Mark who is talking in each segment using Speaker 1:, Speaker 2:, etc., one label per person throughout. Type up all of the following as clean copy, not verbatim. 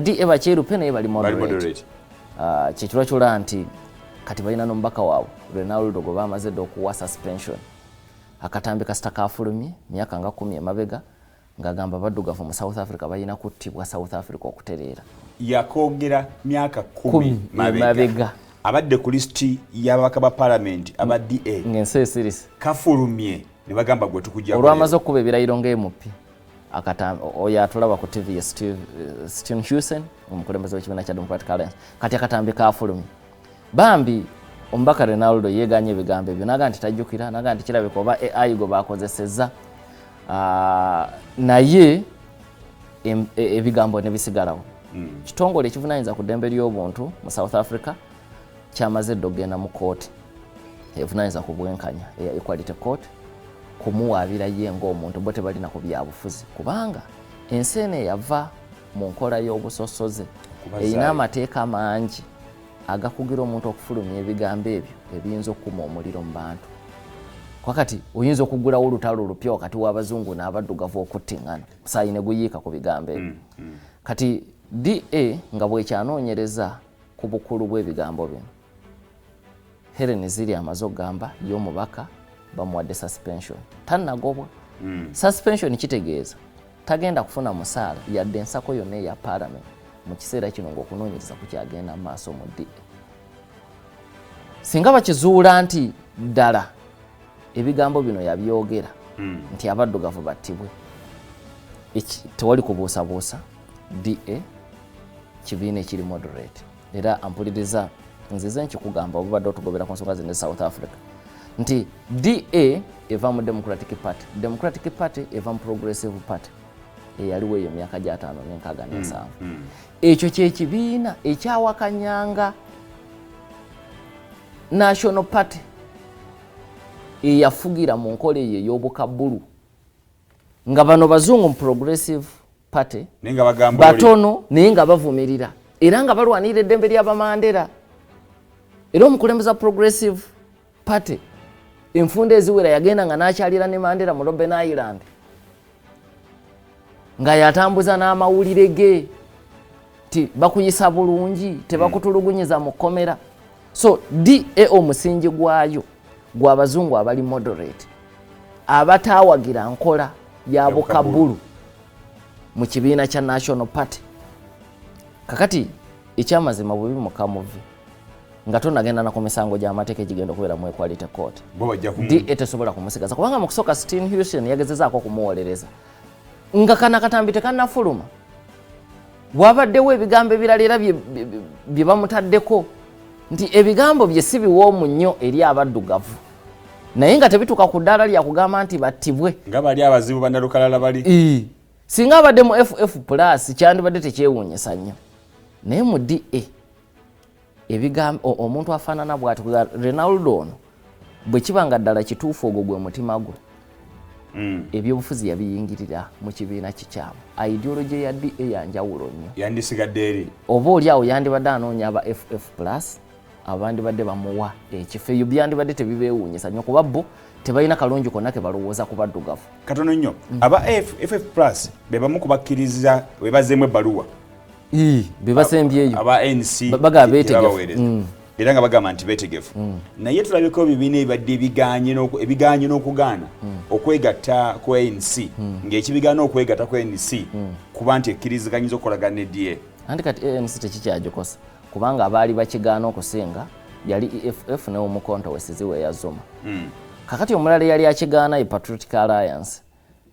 Speaker 1: DA bakyerupe naye bali
Speaker 2: bali
Speaker 1: moderate.
Speaker 2: Moderate.
Speaker 1: Ah, kyekirwa kyolaba nti kati balina n'omubaka waabwe Renaldo gwe bamaze dda okuwa suspension. Akatambi kasita kafulumye myaka nga 10 emabega ng'agamba baddugavu mu South Africa balina kuttibwa South Africa okutereera.
Speaker 2: Yakogera myaka 10
Speaker 1: 10
Speaker 2: mabega.
Speaker 1: Emabega.
Speaker 2: Abadde ku lisiti y'ababaka ba palamenti aba DA.
Speaker 1: Ng'ensi esirise.
Speaker 2: Kafulumye ne bagamba gwe tukujja.
Speaker 1: Olwamaze okukuba ebirayiro nga MP, akatambi oyo atulaba ku TV ye Steenhuisen, omukulembeze w'ekibiina kya Democratic Alliance. Kati akatambi kafulumye, bambi omubaka Renaldo yeeganye ebigambo ebyo naga nti tajjukira, naga nti kirabika oba AI gwe bakozesezza. Ah, naye ebigambo ne bisigalawo. Kitongole ekivunanyiriza ku ddembe ly'obuntu mu South Africa kyamaze dda okugenda mu kooti evunanyiriza ku bwenkanya eya Equality Court kumuwaabira ye ng'omuntu, bo tebalina ku byabufuzi, kubanga ensi eno eyava mu nkola y'obusosoze
Speaker 2: Okubazaayo.
Speaker 1: erina amateeka mangi agakugira omuntu okufulumya ebigambo ebyo ebiyinza okukuma omuliro mu bantu. Kwakati oyinza okugulawo olutalo olupya wakati w'abazungu n'abaddugavu, okuttiŋŋana, musaayi ne guyiika ku bigambo ebyo. Kati DA nga bwekyanoonyereza ku bukulu bw'ebigambo bino, Helen Ziri amaze okugamba ye omubaka bamuwadde suspension, tannagobwa. Suspension kitegeeza tagenda kufuna musaala yadde ensako yonna eya parliament mu kiseera kino ng'okunoonyereza kukyagenda mu maaso mu DA. Singa bakizuula nti ddala ebigambo bino yabyogera nti abaddugavu battibwe, tewali kubuusabuusa DA kibiina ekiri moderate. Era ampuliriza, nzize nkikugamba, obubadde otugobera ku nsonga zino e South Africa nti DA eva mu Democratic Party, Democratic Party eva mu Progressive Party eyaliwo eyo myaka gyataano n'enkaaga n'ensanvu. Ekyo kyekibiina ekyawakanyanga National Party eyafugira mu nkola eyo ey'obukabulu, nga bano bazungu mu Progressive Party
Speaker 2: naye nga bagamba oli-
Speaker 1: batono, naye nga bavumirira era nga balwanirira eddembe ly'abamandera. Era omukulembeze wa Progressive Party enfunda eziwera yagenda nga n'akyalira ne Mandela mu Robben Island, nga yatambuza n'amawulire ge ti bakuyisa bulungi, tebakutulugunyiza mu kkomera. So DA omusingi gwayo gw'abazungu abali moderate, abataawagira nkola ya bukabulu mu kibiina kya National Party. Kakati ekyamazima, bubi mukamuvi nga tonagenda na ku misango gy'amateeka egigenda okubeera mu Equality Court,
Speaker 2: bo bajja kumu
Speaker 1: DA tesobola kumusigaza, kubanga mu kusooka Steenhuisen yagezezaako okumuwolereza nga kana katambi tekannafuluma. Wabaddewo ebigambo ebirala era bye bamutaddeko nti ebigambo bye si biwoomu nnyo eri abaddugavu, naye nga tebituuka ku ddaala lyakugamba nti battibwe.
Speaker 2: Nga bali abazibu bannalukalala bali.
Speaker 1: Singa abadde mu FF Plus kyandibadde tekyewuunyisa nnyo, naye mu DA ebigambo omuntu afaanana bw'ati, Renaldo ono, bwe kiba nga ddala kituufu ogwo gwe mutima gwe, ebyobufuzi yabiyingirira mu kibiina kikyamu. Ideology ya DA yanjawulo nnyo.
Speaker 2: Yandisigadde eri.
Speaker 1: Oba oli awo yandibadde anoonya aba FF Plus abandibadde bamuwa ekifo. Eyo byandibadde tebibeewuunyisa nnyo, kuba bo tebalina kalungi konna ke balowooza ku baddugavu.
Speaker 2: Katono nnyo, aba FF Plus be bamu kubakkiriza be bazzeemu ebbaluwa.
Speaker 1: Bebasembyeyo.
Speaker 2: Aba ANC
Speaker 1: Bagaba beetegefu.
Speaker 2: tebabaweereza. Era nga bagamba nti beetegefu, naye tulabeko ebibiina ebibadde ebiganye n'okugaana okwegatta ku ANC, ng'ekibigaana okwegatta ku ANC kuba nti ekkiriziganyiza okukolagana ne DA.
Speaker 1: Anti kati ANC tekikyagikosa, kubanga abaali bakigaana okusinga yali EFF ne Omukonto Wesiziwe eya Zuma. Kakati omulala eyali akigaana ye Patriotic Alliance,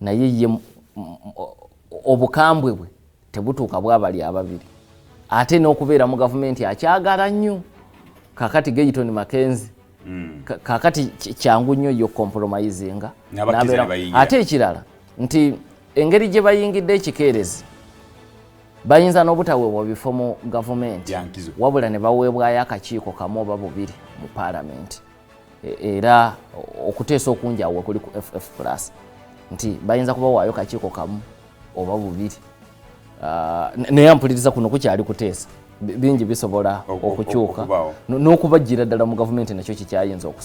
Speaker 1: naye ye obukambwe bwe tebutuuka bwabali ababiri, ate n'okubeera mu gavumenti akyagala nnyo. Kakati Gayton Mackenzie, kakati kyangu nnyo yo compromisinga.
Speaker 2: N'abakkiriza ne bayingira.
Speaker 1: Ate ekirala nti engeri gye bayingidde ekikeerezi, bayinza n'obutaweebwa bifo mu gavumenti,
Speaker 2: Byankizo.
Speaker 1: wabula ne baweebwayo akakiiko kamu oba bubiri mu paalamenti. Era okuteesa okungi awo kuli ku FF Plus nti bayinza kubawaayo kakiiko kamu oba bubiri. Ah, naye mpuliriza, kuno kukyali kuteesa. Bingi bisobola okukyuka
Speaker 2: okubaawo.
Speaker 1: N'okubajjira ddala mu gavumenti nakyo kikyayinza okusoboka.